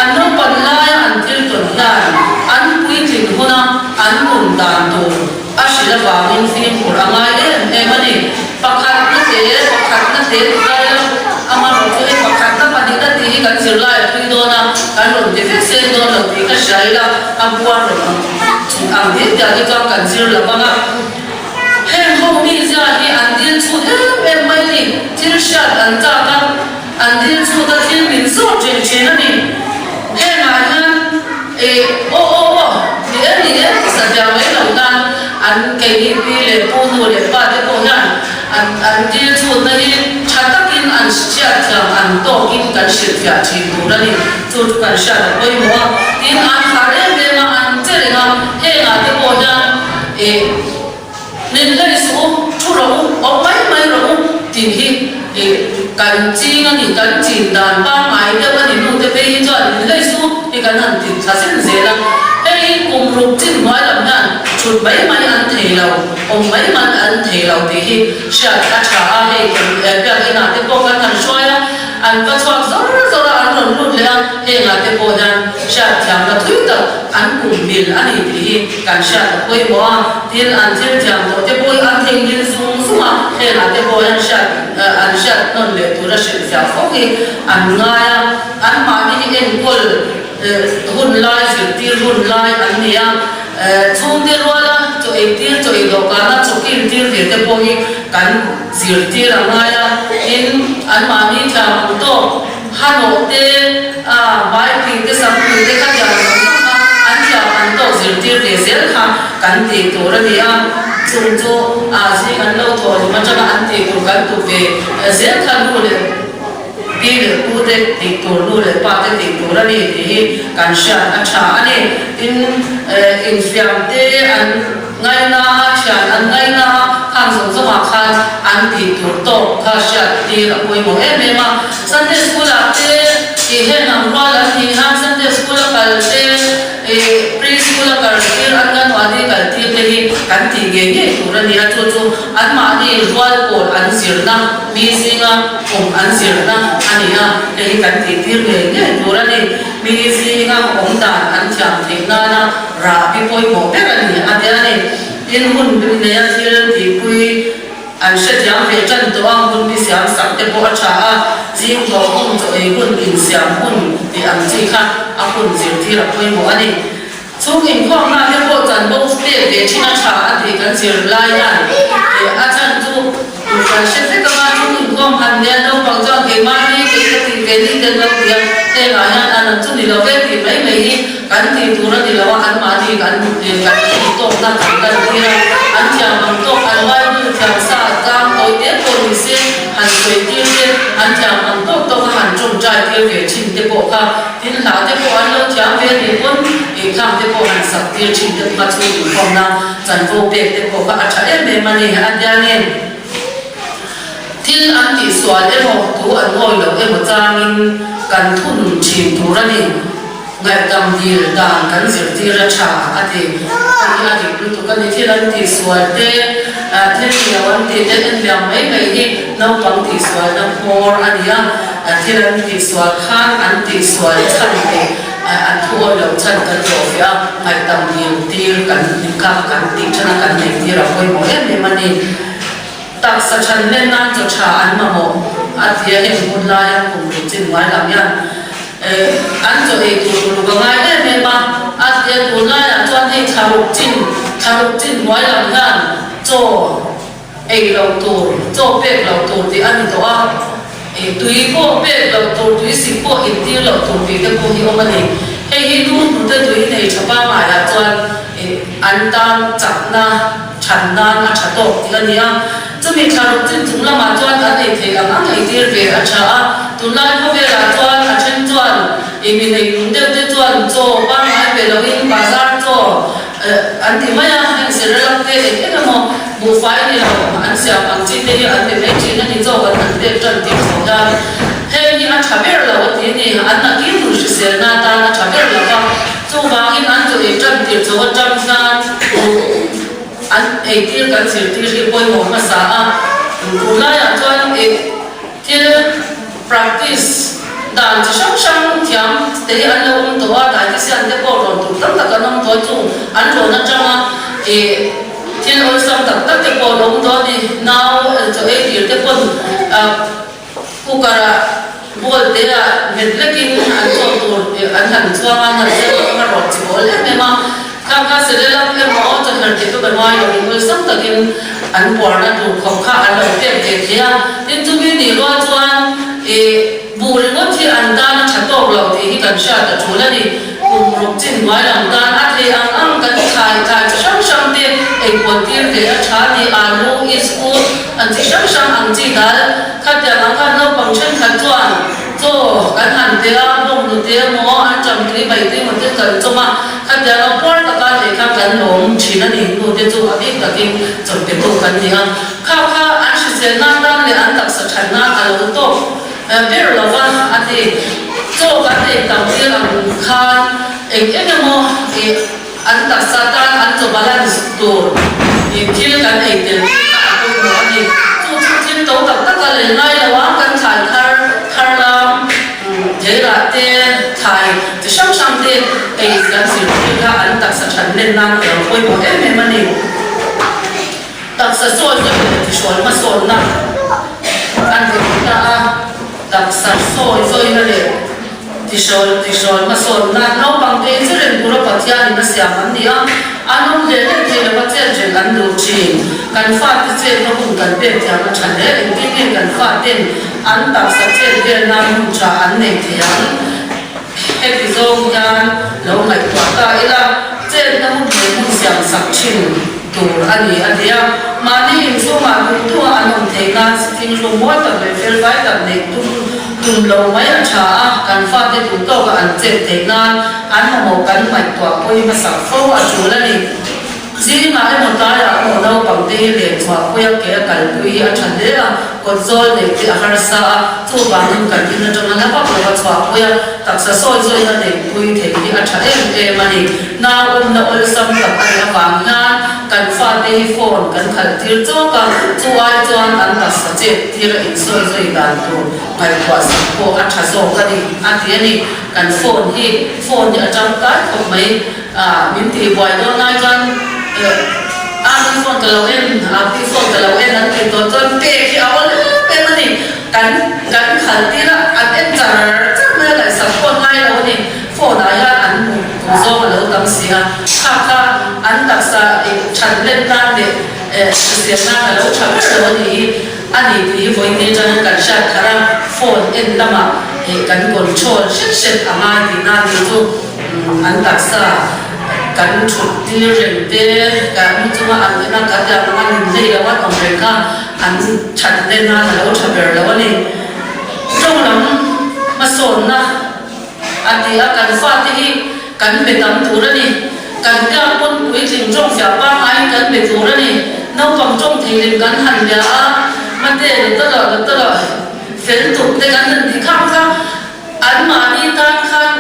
Speaker 5: An naupan laia an thil tawn hian an puitlin huna an nun dan tur a hrilh avangin fimkhur a ngai em em a ni. Pakhatna te, pakhatna te ti lai a, amaherawh chu hei pakhatna pahnihna tih hi kan zirlai a thui dawn a, kan rawn ti vek seng dawn lo tih ka hria ila, a buar rawn ang chhun ang dil tiah te chuan kan zir lo vang a. Heng ho mi zia hi an dil chhut em em mai ni, thil hriat an chak a, an dil chhut a thil min zawt reng thin a ni. Hengah hian eh aw aw aw ni e ni e ti satliah mai lo tan an keini pi leh pu nu leh pa te pawh hian an an dil chhutna hi tha takin an hriat thiam an tawkin kan hrilhfiah thin tur a ni. Chu chu kan hriat a pawimawh a, tin an thar em em a, an che reng a, hengah te pawh hian eh Min hlei suh u, thu rawh u, awm mai mai rawh u tih hi ih kan ching a ni, kan chin dan pangngai deuh a ni nu te phei hi chuan min hlei suh u hi kan han ti thla zen zel a. Hei hi kum ruk chin hnuai lam hian thut mai mai an thei lo, awm mai mai an thei lo tih hi hriat a tha a, hei kan biakinn ah te pawh kan han hruai a, an va chhuak zawr zawr a, an rawn lut leh a, hengah te pawh hian hriatthiamna thui tak an kum mil a ni tih hi Kan hriat a pawimawh a, tin an thil thiam tawh te pawh hi an theihnghilh zung zung a, hengah te pawh hian hriat an hriat hnawn leh tura hrilhfiah fo hi an ngai a, anmahni hi enkawl hun lai zirtir hun lai an ni a, chhungte ruala chaw eitir chaw ei dawhkana chaw kiltir ve te pawh hi kan zirtir a ngai a, tin anmahni thiam ang tawk. Hanawh te, Baipui te, Sampui te kha tiang zawng zawng kha an thiam an tawk zirtir ve zel kha kan tih tur a ni a, chung chu zing an lo thawh hlim atanga an tih tur kan tu ve zel kha nu leh pi leh pu te tih tur, nu leh pa te tih tur a ni tih hi kan hriat a tha a ni. Tin, infiam te an. Ngaina a, thian an ngaina a, khang zawng zawngah khan an tih tur tawk kha hriat tir a pawimawh em em a. Sunday School ah te ih heng ang rual an nih hian Sunday School a kal te ih Pre School a kal tir an kan mahni kal tir te hi kan tih ngei ngei tur a ni a, chu chu anmahni rual pawl an zirna mi zinga awm an zirna a ni a, hei hi kan tih tir ngei ngei tur a ni. Mi zinga awm dan an thiam theih nana Rah hi pawimawh ber a ni a ti a ni. Tin, hun bi neia thil tihpui an hrethiam ve tan tawh a, hun bi siam sak te pawh a tha a, zing thawh hun, chaw ei hun, insiam hun tih ang chi kha a hun zirtir a pawimawh a ni. Chhung inkhawmna te pawh chanvo pek ve thin a tha a tih kan zir lai hian a chhan chu kan hre vek anga chhung inkhawm han nia naupang chuan keimahni kei ka tih ve ni ten lo ti a, hengah hian an ang chu ni lo ve tih mai mai hi Kan tih tur a ni lo a, anmahni kan kan tih tawkna kan lantir a, an thiam ang tawk, an Bible thiam sa tlang tawi te pawh ni se, han sawi tir te, an thiam ang tawk tawk a han tawngtai tir ve thin te pawh kha, tin hla te pawh an lo thiam ve a nih pawn inkhang te pawh han sak tir thin te pawh kha chhung inkhawmna chanvo pek te pawh kha a tha em em a ni a tiangin thil an tihsual emaw tu an ngawi loh emaw changin kan thun thin tur a ni. Ngaihdam dil dan kan zirtir a tha a ti. Hei hi a dik lutuk a ni. Thil an tihsual te, thil ni lo an tih te en liam mai mai hi naupang tihsualna hmawr a ni a. Thil an tihsual khan an tihsual chhan tih an thu awi lo chhan kan zawh ve a, ngaihdam dil tir kan kha kan tih than a kan nei tir a pawimawh em em a ni. Taksa than len nan chaw tha an mamawh a ti a, heng hun laia kum ruk chin ngai lam hian an chaw ei tur uluk a ngai em em a, a ti a, tunlaiah chuan hei thla ruk chin, thla ruk chin hnuai lam hian chaw ei loh tur, chaw pek loh tur tih a ni tawh a. Tui pawh pek loh tur, tui sik pawh intir loh tur tih te pawh hi awm a ni. Hei hi nu hnute tui nei tha pangaiah chuan an tan chakna than nan a tha tawk tih a ni a. Chumi thla ruk chin chung lamah chuan an ei theih ang ang eitir ve a tha a. Tunlai khawvelah chuan a then chuan mi nei lung deuh te chuan chaw pangngai pe loin bazar chaw an ti mai a, heng Cerelac te eng eng emaw buhfai ni lo an siam ang chi te hi an pe mai thin a ni chaw kan han pek tan tih chho hian heng hi a tha ber lo a ti a ni, an nakin hun hriselna atan a tha ber lo va, chuvangin an chaw ei tan tir chho atang hian an eitir kan zirtir hi pawimawh hmasa a, tunlaiah chuan thil. Practice dan chi hrang hrang thiam te hi an lo awm tawh a, dietitian te pawh rawn tur tam tak an awm tawh a, chung an rawn atanga ih thil awlsam tak tak te pawh an awm tawh a ni. Nau chaw ei tir te pawn cooker ah bowl te ah nghet lekin an chaw tur an han chhuang a, an han zep a, a rawn chi bawl em em a. Khang kha Cerelac emaw chawhmeh tih chu ka nuai lo in awlsam takin an puarna tur khawp kha an lo pek ve thei a, tin chumi nih rual chuan ih buh ringawt hi an tan a tha tawk lo tih hi kan hriat a tul a ni. Kum ruk chin hnuai lam tan a thei ang ang kan thlai thlai chi hrang hrang te ei kual tir ve a tha a ni, alu, iskut an chi hrang hrang ang chi dal khatiang ang khan naupang thenkhat chuan Chaw kan han pe a, bawng hnute emaw an ṭam tui bai tui emaw te kan chawm a, khatianga puar taka thei kha kan lawm ṭhin a ni. Hnu te chu a bik takin chaw pe tu kan ni a, kha kha an hrisel nan tan leh an taksa ṭhat nan a lo tawk ber lo va a ti. Chaw kan ei tam tir ang khan eng eng emaw ih an taksa tan an chaw balance tur ih thil kan ei tel tir kha a pawimawh a ni. Chu chu thil to tak tak a lei ngai lo a, kan thlai thar thar lam theirah te thlai chi hrang hrang te ei kan zir tir kha an taksa than len nan a lo pawimawh em em a ni. Taksa sawi zawih leh tihrual hmasawnna an rawn ta a, taksa sawi zawihna leh tihrual tihrual hmasawnna naupang te in zir tura Pathianin a siam an ni a, an awm hle hle thei lova chet reng an duh thin. Kan fate chetna hun kan pek thiam a tha hle, engtin nge kan faten an taksa chet vel nan hun tha an nei thei ang? Heti zawng hian lo ngaihtuah ta ila, chetna hun leh hmun siam sak thin tur a ni a ti a. Mahni inchhungah duhtuha an awm theih nan sitting room mawi tak leh fel fai tak neih tum tum lo mai a tha a, kan fate duh tawka an chet theih nan an mamawh kan ngaihtuah pawi hmasak fo a tul a ni. Zingah emaw tlaiah emaw naupang te hi len chhuah pui a ke a kalpui hi a tha hle a, kawt zawl neih te a harsa a, chuvangin kan in atanga hla vak lova chhuah pui a, taksa sawi zawina neihpui theih hi a tha em em a ni. Nau awmna awlsam tak a nih avang hian kan fate hi phone kan khalh tir chawk a, chu ai chuan an taksa chet tir a insawi zui dan tur ngaihtuah sak pawh a tha zawk a ni a ti a ni. Kan phone hi phone hi a tangkai khawp mai. Ah min tih buai dawn lai chuan eh Ami phone ka lo en, Api phone ka lo en an tih tawh chuan pek hi a awl em em a ni. Kan kan khal tir a, an en char char mai a, ngaihsak phone ngai lo a ni. Phone ah hian an hmuh duh zawng a lo tam si a, kha kha an taksa eh that len nan leh eh hrisel nan a lo tha ber lo a ni hi a ni tih hi vawiin atangin kan hriat thar a, phone en lamah eh kan control hret hret a ngai tihna a nih chu. An taksa kan thut tir reng te, kan mu chunga an en a, kan tiang ang an inhlei lo an awm reng kha an that len a, a lo tha ber lo a ni. Tawng lam hmasawnna a ti a, kan fate hi kan be tam tur a ni. Kan biak pawn puitling tawng fiah pangaiin kan be tur a ni. Naupang tawng thei lem kan han bia a, mate la ta la ta la fel tuk te kan han ti khang kha. Anmahni tan khan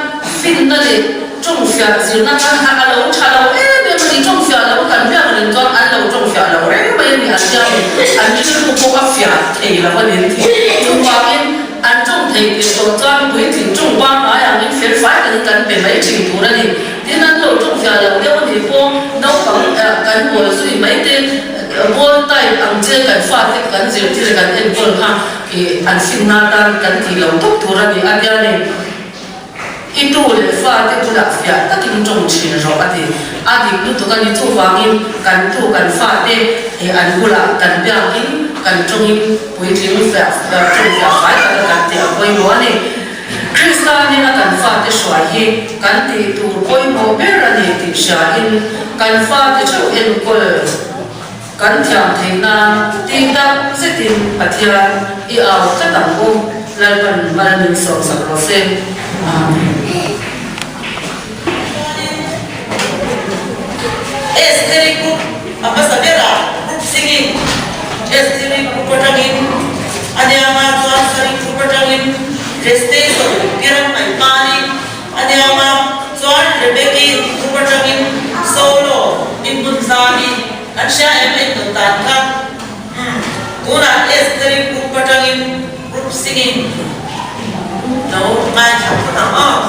Speaker 5: finna leh tawngfiah zirna khan kha a lo tha lo em em a ni. Tawngfiah lo kan biak reng chuan an lo tawngfiah lo reng mai a ni. An biak in an rilru pawh a fiah thei lo a ni an ti. Chuvangin an tawng thei tih tawh chuan puitling tawng pangngai angin fel fai takin kan pe mai thin tur a ni. Tin an lo tawngfiah lo deuh a nih pawh naupang kan bawl zui mai te bawl type ang che kan fate kan zirtir kan enkawl kha Ih, an simna atan kan tih lo tawp tur a ni a tia ni. I tu leh fate bulah fiah takin tawng thin rawh a ti. A dik lutuk a ni. Chuvangin kan tu kan fate an bulah kan biakin. kan tawngin puitling fiah tawng fiah fai taka kan tih a pawimawh a ni. Krista nena kan fate hruai hi kan tih tur pawimawh ber a ni tih hriain kan fate theuh enkawl kan thiam theih nan tih tak zetin Pathian i au tlat ang u, Lalpan mal min sawmsak rawh se. Amen.
Speaker 1: Chuanin Esteri group a hmasa berah group singing Esteri group atangin a nianga chuan Sari group atangin Restason Kiran Maihmani a nianga chuan Rebecki group atangin solo Inhmunzami an hria em intawn dan kha umm tunah Esteri group atangin group singing lo ngaithla phawt ang aw.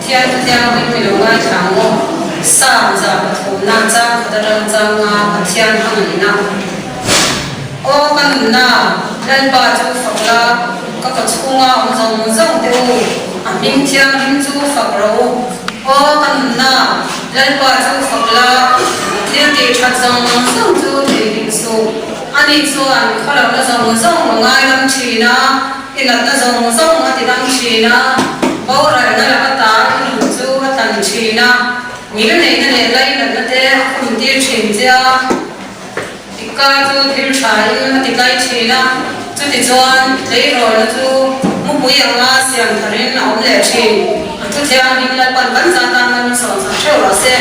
Speaker 9: Pathian Pathianhlim i lo ngaithla ang aw. Psalm 103 chang khat atang chang nga Pathian hmangaihna. Aw ka nunna, Lalpa chu fak la, ka kaw chhunga awm zawng zawng te u, a hming thianghlim chu fak rawh u. Aw ka nunna, Lalpa chu fak la, thil tih that zawng zawng chu theihnghilh suh. Ani chuan khawlohna zawng zawng a ngailam thin a. I natna zawng zawng a ti dam thin a, boralna laka ta i nun chu a tlan thin a, ngil neihna leh lainatna te a khum tir thin che a, i ka chu thil tha in a ti kai thin a, chutichuan tleirawlna chu mupui anga siam tharin a awm leh thin. A thu thianghlim Lalpan kan zat tan nan sawmsak theuh rawh se.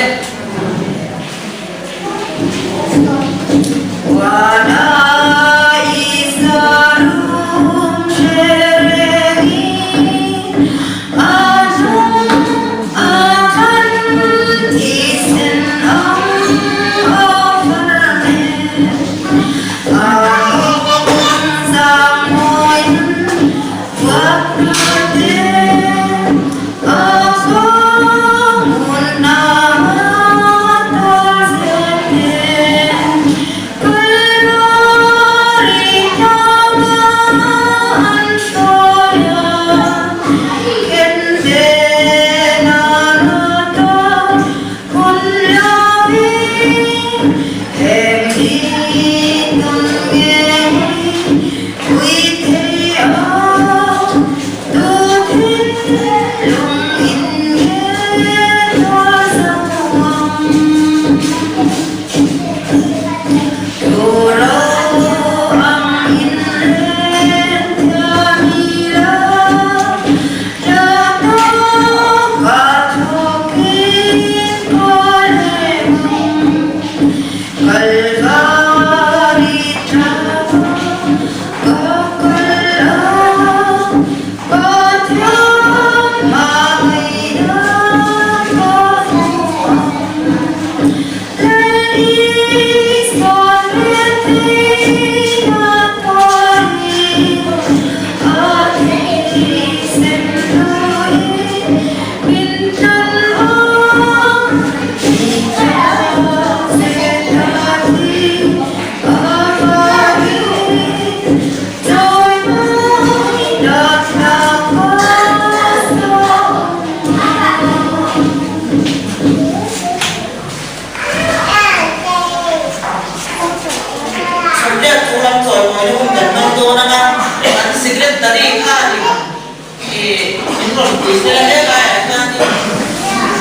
Speaker 1: rawn pui sela helaiah hianin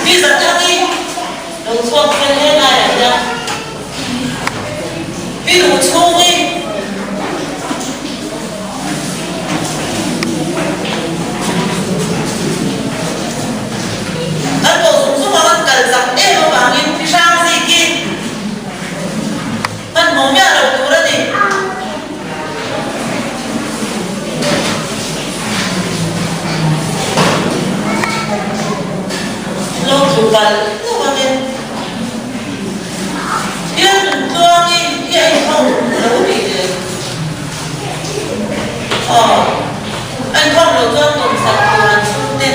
Speaker 1: Pi Zathangi lo chhuak sela helaiah hian Pi Duhchhungi Kan pawh zung zung a kan kal chak em avangin Pi Hrangziki Hmanhmawh miah lo tur a ni. Lo tlu palh deuh angin bial nun tluangi hi a inkhawm lo tih leh aw a inkhawm loh chuan tumsak tur an chhungte.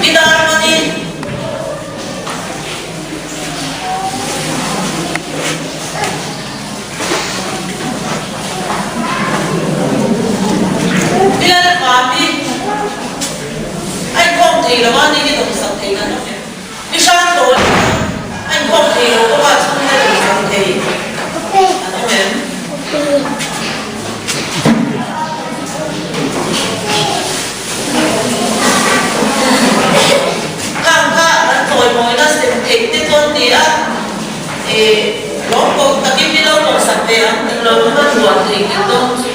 Speaker 1: I dar hmangin I lalpa hi a inkhawm thei lo a, ni hi dawmsak thei kan awm em? I hran tawh a a inkhawm thei lo bawk a, chhungte dawmsak thei an awm em? Khang kha kan chawimawina sem theih te chuan ti a, eh lawm pawh takin mi lo pawhsak ve ang tih lo kha ruah thei nghet dawn chu.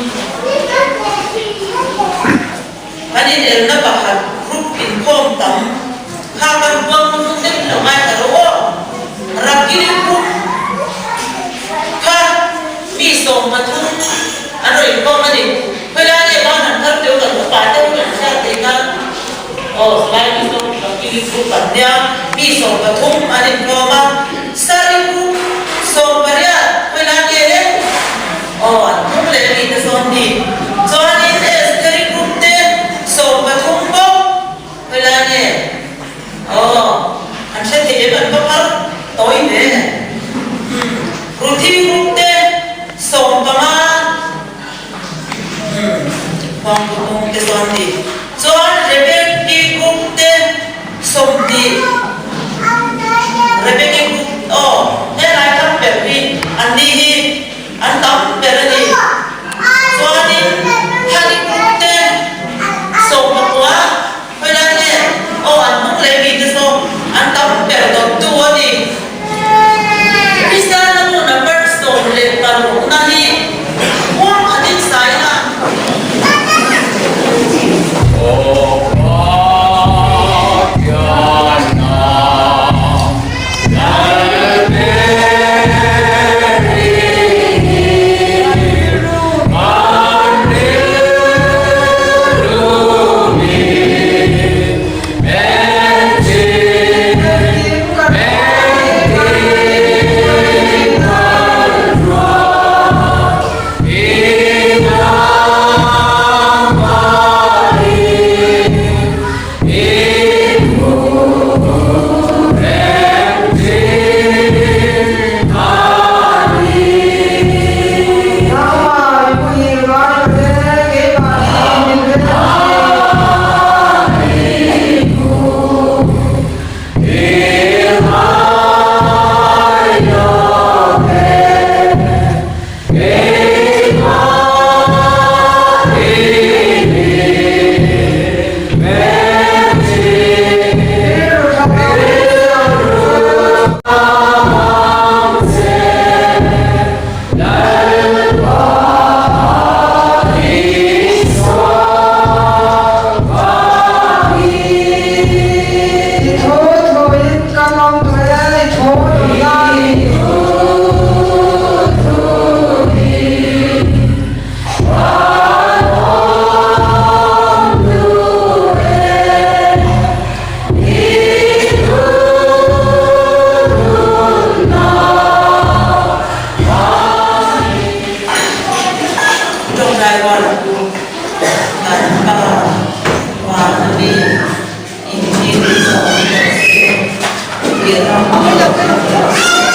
Speaker 1: Kan inelna pakhat group inkhawm tam kha kan huang hnung deuh lo ngai ta rawh aw. Rakili group kha mi 13 an rawn inkhawm a ni. Khawilai nge ban han thar teuh kan upa deuh kan hriat theih nan aw salai mi zawng Rakili group an nia mi 13 an inkhawm a. Sari group 18 khawilai nge le Aw, an thum leh a nih te sawn hi. Chuanin Estheri group te 13 bawk helai nge? Aw, an hre thei em an va phar tawi ve. Umm, Ruthi group te 15, umm, Huangpu tung te sawn ni. Chuan Rebecki group te 20, Rebecki group, aw, helai thlang ber hi an ni hi. An tam ber a ni. Chuanin Thani group te 19 khawilai nge aw an hnung leh mi te saw an tam ber dawttu a ni. Kristian na nu number 16 na hi huang a ding sai na. Tawngtai rual a pu kan Pa van a mi in thil i zawh ang rawh se tih a ram.